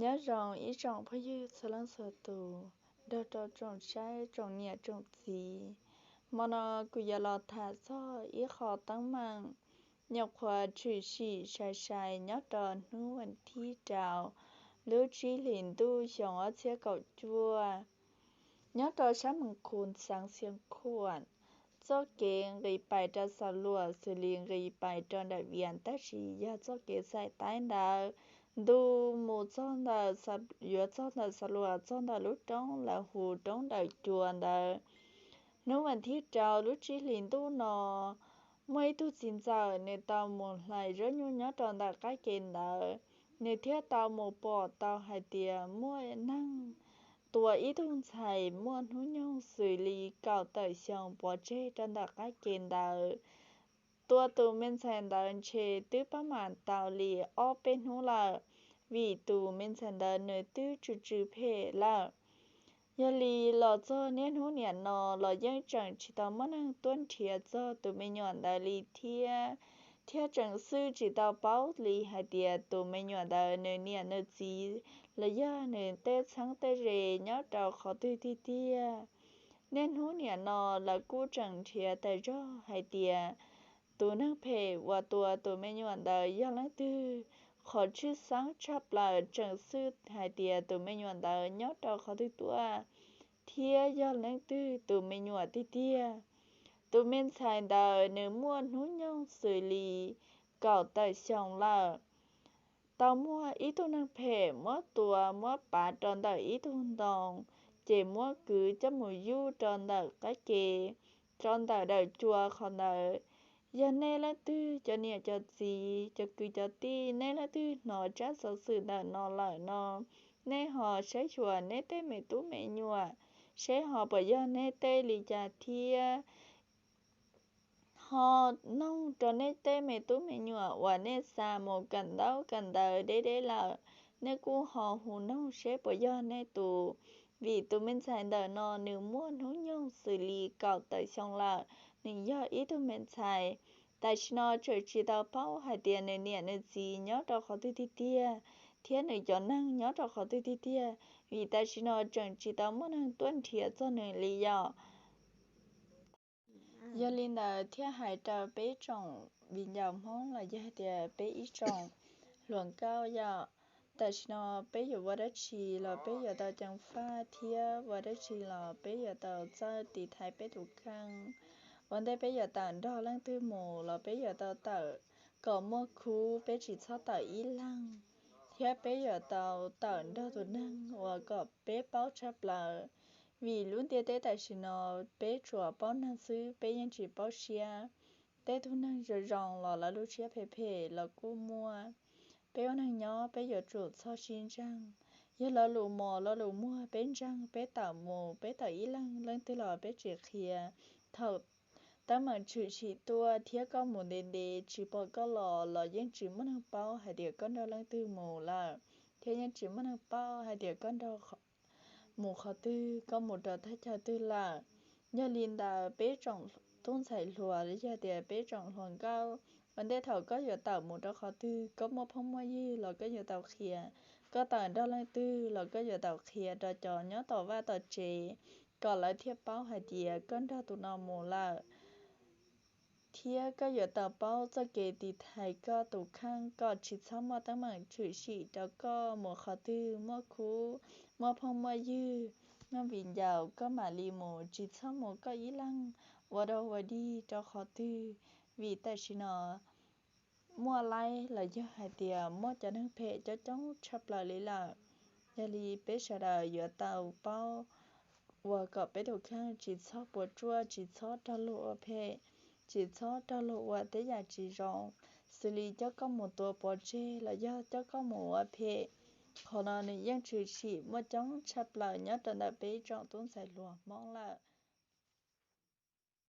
Nyob zoo ib tsoom phooj ywg txhua leej txhua tus, nrog rau tsoom saib tsoom niam tsoom txiv. Hmo no kuv yuav los tham txog ib qho teeb meem nyuam qhuav tshwm sim sai sai nyob rau hnub vas thib rau lub tsib hlis ntuj xyoo ob txhiab kaum cuaj. Nyob rau sab Mees Khus xeev Xiav Khuam, txoj kev nqis pais rau Xa Luas xws li nqis pais rau nram Vias tab sis yog txoj kev xaim taib ntawd, ntu mus txog ntawm, yuav txog ntawm Xa Luas txog ntawm lub roob lawv hu Roob Dawm Cua ntawd. Hnub vas thib rau lub tsib hlis ntuj no, muaj ib tug txiv ntxawm nws tau mus hlais zaub nyuj nyob rau ntawm qab ke ntawd, nws thiaj tau mus pom tau hais tias muaj neeg tua ib tug ntxhais muaj hnub nyoog xws li kaum tawm xyoo pov tseg rau ntawm qab ke ntawd. Tua tus me ntxhais ntawd ntshe twb pab mam tau li ob peb hnub lawm, vim tus me ntxhais ntawd nws twb tsw tsw phem lawm. Yog li los txog niaj hnub niam no los yeej tseem tsis tau muaj neeg tuaj nrhiav txog tus me nyuam ntawd li thiab, thiab tseem xwj tsis tau paub li hais tias tus me nyuam ntawd nws niam nws txiv los yog nws tej txheeb tej ze nyob rau qhov twg tiag tiag. Niaj hnub niam no lawv kuj tseem nrhiav tas zog hais tias tus neeg phem uas tua tus me nyuam ntawd yog leej twg. Qhov tshwj xeeb tshaj plaws tseem xwj hais tias tus me nyuam ntawd nyob rau qhov twg tuaj, thiab yog leej twg tus me nyuam tiag tiag. Tus me ntxhais ntawd nws muaj hnub nyoog xws li kaum tawm xyoo lawm. Tau muaj ib tug neeg phem muab tua muab pav rau ntawm ib tug ntoo, ces muab kwv coj mus yug rau ntawm qab ke, rau ntawm dawm cua qhov ntawd. Yog nej leej twg cov niam cov txiv cov kwv cov tij nej leej twg hnov tsab xov xwm ntawm no lawm no, nej ho saib xyuas nej tej me tub me nyuam, saib ho puas yog nej tej li cas thiab ho noog rau nej tej me tub me nyuam uas nej xa mus kawm ntaub kawm ntawv deb deb lawm, nej kuj ho hu noog seb puas yog nej tus. Vim tus me ntxhais ntawm no nws muaj hnub nyoog xws li kaum tawm xyoo lawm, nws yog ib tug me ntxhais. Tam sim no tseem tsis tau paub hais tias nws niam nws txiv nyob rau qhov twg tiag tiag, thiab nws cov neeg nyob rau qhov twg tiag tiag, vim tam sim no tseem tsis tau muaj neeg tuaj nrhiav txog nws li yom. Yog li ntawd thiaj hais rau peb tsoom viv ncaus Hmoob los yog tias peb ib tsoom hluas nkauj yom, tam sim no peb yuav ua dab tsi los peb yuav tau ceev faj thiab ua dab tsi los peb yuav tau txawj tiv thaiv peb tus kheej. Ua ntej peb yuav tawm nrog leej twg mus los peb yuav tau tawm kom muaj khub, peb tsis txhob tawm ib leeg, thiab peb yuav tau tawm nrog tus neeg uas kom peb paub tshaj plaws. Vim lub ntiaj teb tam sim no peb tsuas paub neeg xwb, peb yeej tsis paub siab. Tej tug neeg zoo zoo los lawv lub siab phem phem los kuj muaj. Peb ua neeg nyob peb yuav tsum txhob sib ntseeg. Yog lo lus mos lo lus muag peb ntseeg, peb tawm mus peb tawm ib leeg, leej twg los peb tsis qhia. Thaum teeb meem tshwm sim tuaj thiab koj mus ntev ntev tsis pom koj los los yeej tsis muaj neeg paub hais tias koj nrog leej twg mus lawm, thiab yeej tsis muaj neeg paub hais tias koj nrog mus qhov twg, koj mus rau thaj chaw twg lawm. Yog li ntawd peb tsoom tub ntxhais hluas los yog tias peb tsoom hluas nkauj, ua ntej thaum koj yuav tawm mus rau qhov twg, koj muaj phooj muaj ywg los koj yuav tau qhia, koj tawm nrog leej twg los koj yuav tau qhia rau cov nyob tom vaj tom tsev, kom lawv thiaj paub hais tias koj nrog tus no mus lawm. Thiab koj yuav tau paub txoj kev tiv thaiv koj tus kheej kom tsis txhob muaj teeb meem tshwm sim rau koj mus qhov twg, muaj khub, muaj phooj muaj ywg, muaj viv ncaus koj mam li mus, tsis txhob mus koj ib leeg ua dog ua dig rau qhov twg. Vim tam sim no muaj laib los yog hais tias muaj cov neeg phem coob coob tshaj plaws li lawm. Yog li peb sawv daws yuav tau paub ua kom peb tus kheej tsis txhob puas tsuaj, tsis txhob raug luag ua phem, tsis txhob raug luag ua tej yam tsis zoo, xws li coj koj mus tua pov tseg los yog coj koj mus ua phem. Qhov no nws yeej tshwm sim muaj coob tshaj plaws nyob rau ntawm peb tsoom tub ntxhais hluas Hmoob lawm.